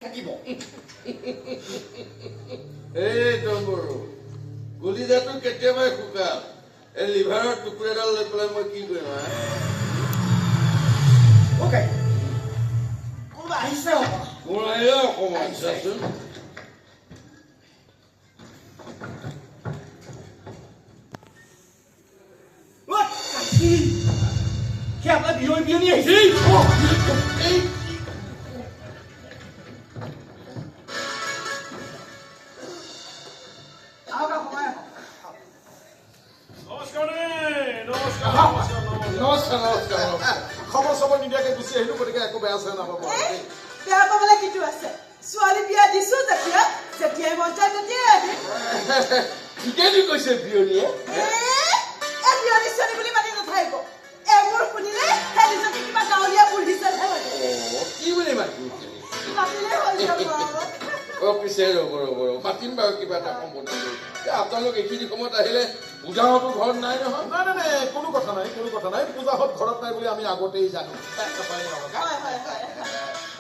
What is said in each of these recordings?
থাকিব। এই ডম্বৰু, কলিজাটো কেতিয়াবাই শুকাল। এই লিভাৰৰ টুকুৰা এডাল লৈ পেলাই মই কি কৰিম হা? অ' কাইটি, কোনোবা আহিছে হ'বলা। কোন আহিলে অকণমান চাচোন। অ' কাইটি, সি আপোনাৰ বিয়নী আহিছে। এই আহক আহক, সোমাই আহক। নমস্কাৰ দেই, নমস্কাৰ, নমস্কাৰ, নমস্কাৰ। নমস্কাৰ, নমস্কাৰ, নমস্কাৰ। খবৰ চবৰ নিদিয়াকে গুচি আহিলো, গতিকে একো বেয়া চেয়া নাপাব আৰু দেই। বেয়া পাবলৈ কিটো আছে? ছোৱালী বিয়া দিছো যেতিয়া, যেতিয়াই মন যায় তেতিয়াই আহিম। ঠিকেইতো কৈছে বিয়নীয়ে। এ, এই বিয়নী ছোৱালী বুলি মাতি নাথাকিব। এইবোৰ শুনিলে সেই নিজকে কিবা গাঁৱলীয়া বুঢ়ী যেনহে লাগে। অ, কি বুলি মাতিম? মাতিলেই হ'ল দিয়ক মৰমত। অ, পিছে ৰ'ব ৰ'ব ৰ'ব, মাতিম বাৰু কিবা এটা সম্বোধন কৰি। এই আপোনালোক এইখিনি সময়ত আহিলে পূজাহঁতো ঘৰত নাই নহয়। নাই নাই নাই, কোনো কথা নাই, কোনো কথা নাই। পূজাহঁত ঘৰত নাই বুলি আমি আগতেই জানো। হয়নে অলকা? হয় হয় হয়।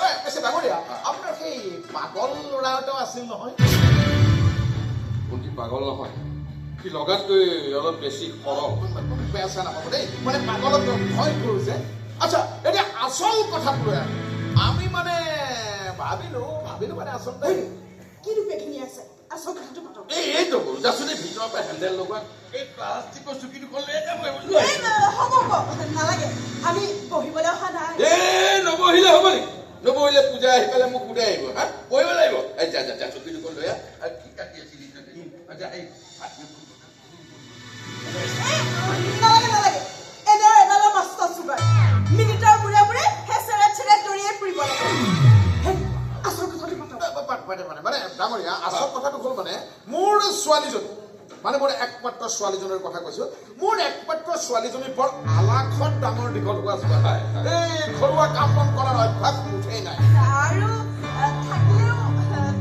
এই, পিছে ডাঙৰীয়া, আপোনাৰ সেই পাগল ল'ৰা এটাও আছিল নহয়? ভণ্টি পাগল নহয়, সি লগাতকৈ অলপ বেছি সৰল। বেয়া চেয়া নাপাব দেই, মানে পাগলক ভয় কৰো যে। আচ্ছা, এতিয়া আচল কথাটো লৈ আহোঁ। আমি মানে ভাবিলো মানে আচলতে কি ৰূপে আছে, আচল কথাটো পাতক। এইটো যাচোন, এই ভিতৰৰ পৰা হেণ্ডেল লগোৱা এই প্লাষ্টিকৰ চকী দুখন লৈ যাম। এই, হ'ব হ'ব, নালাগে, আমি বহিবলৈ অহা নাই। এই নবহিলে হ'ব নেকি? নবহিলে পূজা আহি পেলাই মোক সোধাই আহিব। হা, বহিব লাগিব। এই যা যা যা, চকী দুখন লৈ আহ। আৰু কি কাটি আছিলি তই? যা, এই এই, নালাগে নালাগে, এনেও এডালৰ মস্ত চুগাৰ, মিনিটৰ মূৰে মূৰে সেই চেৰেট চেৰেট দৌৰিয়ে ফুৰিব লাগে। হেই, আচল কথাটো পাতক। মানে মানে মানে ডাঙৰীয়া, আচল কথাটো হ'ল মানে মোৰ ছোৱালীজনী, মানে মোৰ একমাত্ৰ ছোৱালীজনীৰ কথা কৈছো। মোৰ একমাত্ৰ ছোৱালীজনী বৰ আলাসত ডাঙৰ দীঘল হোৱা ছোৱালী। হয়, হয়। এই ঘৰুৱা কাম বন কৰাৰ অভ্যাস মুঠেই নাই। আৰু থাকিলেও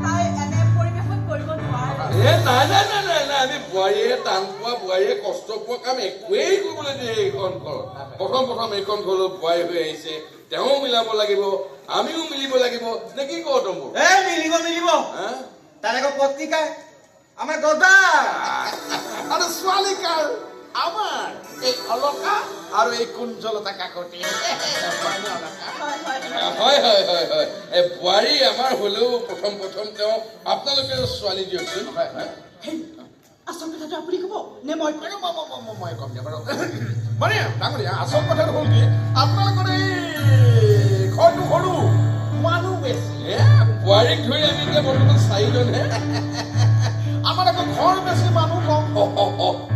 তাই এনে পৰিৱেশত কৰিব নোৱাৰে। এ নাই নাই নাই নাই নাই, আমি বোৱাৰীয়ে টান পোৱা, বোৱাৰীয়ে কষ্ট পোৱা কাম একোৱেই কৰিবলৈ নিদিয়ে এইখন ঘৰত। প্ৰথম প্ৰথম এইখন ঘৰলৈ বোৱাৰী হৈ আহিছে, তেওঁ মিলাব লাগিব, আমিও মিলিব লাগিব, নে কি কওঁ তম্বুৰ? এ মিলিব মিলিব। হা? তাত আকৌ পত্নী কাৰ? আমাৰ গদা। আৰু ছোৱালী কাৰ? আমাৰ এই অলকা আৰু এই কুঞ্জলতা কাকতি। হয়নে অলকা? হয় হয়। হয় হয় হয় হয়। এই বোৱাৰী আমাৰ হলেও প্ৰথম প্ৰথম তেওঁ আপোনালোকে ছোৱালী দিয়কচোন। হয় হয়। হেই, আচল কথাটো আপুনি ক'ব নে মই কম? মানে মই ক'ম দিয়া বাৰু। মানে ডাঙৰীয়া, আচল কথাটো হ'ল কি, আপোনালোকৰ এই ঘৰটো সৰু, মানুহ বেছি। এ বোৱাৰীক ধৰি আমি এতিয়া বৰ্তমান চাৰিজনহে। আমাৰ আকৌ ঘৰ বেছি, মানুহ কম।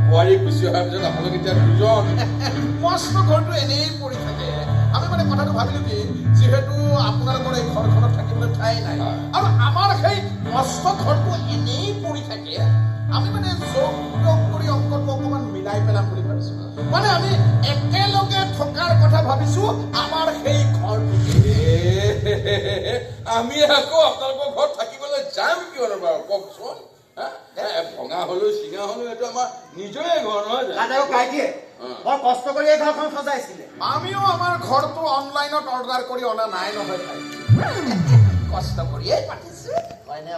বোৱাৰী গুচি অহাৰ পিছত আপোনালোক এতিয়া দুজন। মস্ত ঘৰটো এনেই পৰি থাকে। আমি মানে কথাটো ভাবিলো কি, যিহেতু আপোনালোকৰ এই ঘৰখনত থাকিবলৈ ঠাই নাই আৰু আমাৰ সেই মস্ত ঘৰটো এনেই পৰি থাকে, আমি মানে যোগ যোগ কৰি অংকটো অকণমান মিলাই পেলাম বুলি ভাবিছো। মানে আমি একেলগে থকাৰ কথা ভাবিছো আমাৰ সেই ঘৰটোতে। এ, আমি আকৌ আপোনালোকৰ ঘৰত থাকিবলৈ যাম কিয় বাৰু কওকচোন? হা? এ, ভঙা হলেও চিঙা হলেও এইটো আমাৰ নিজৰে ঘৰ নহয় তাত জানো? আকৌ কাইটিয়ে বৰ কষ্ট কৰি এই ঘৰখন সজাইছিলে। আমিও আমাৰ ঘৰটো অনলাইনত অৰ্ডাৰ কৰি অনা নাই নহয় ভাই, কষ্ট কৰিয়েই পাতিছো, হয়নে?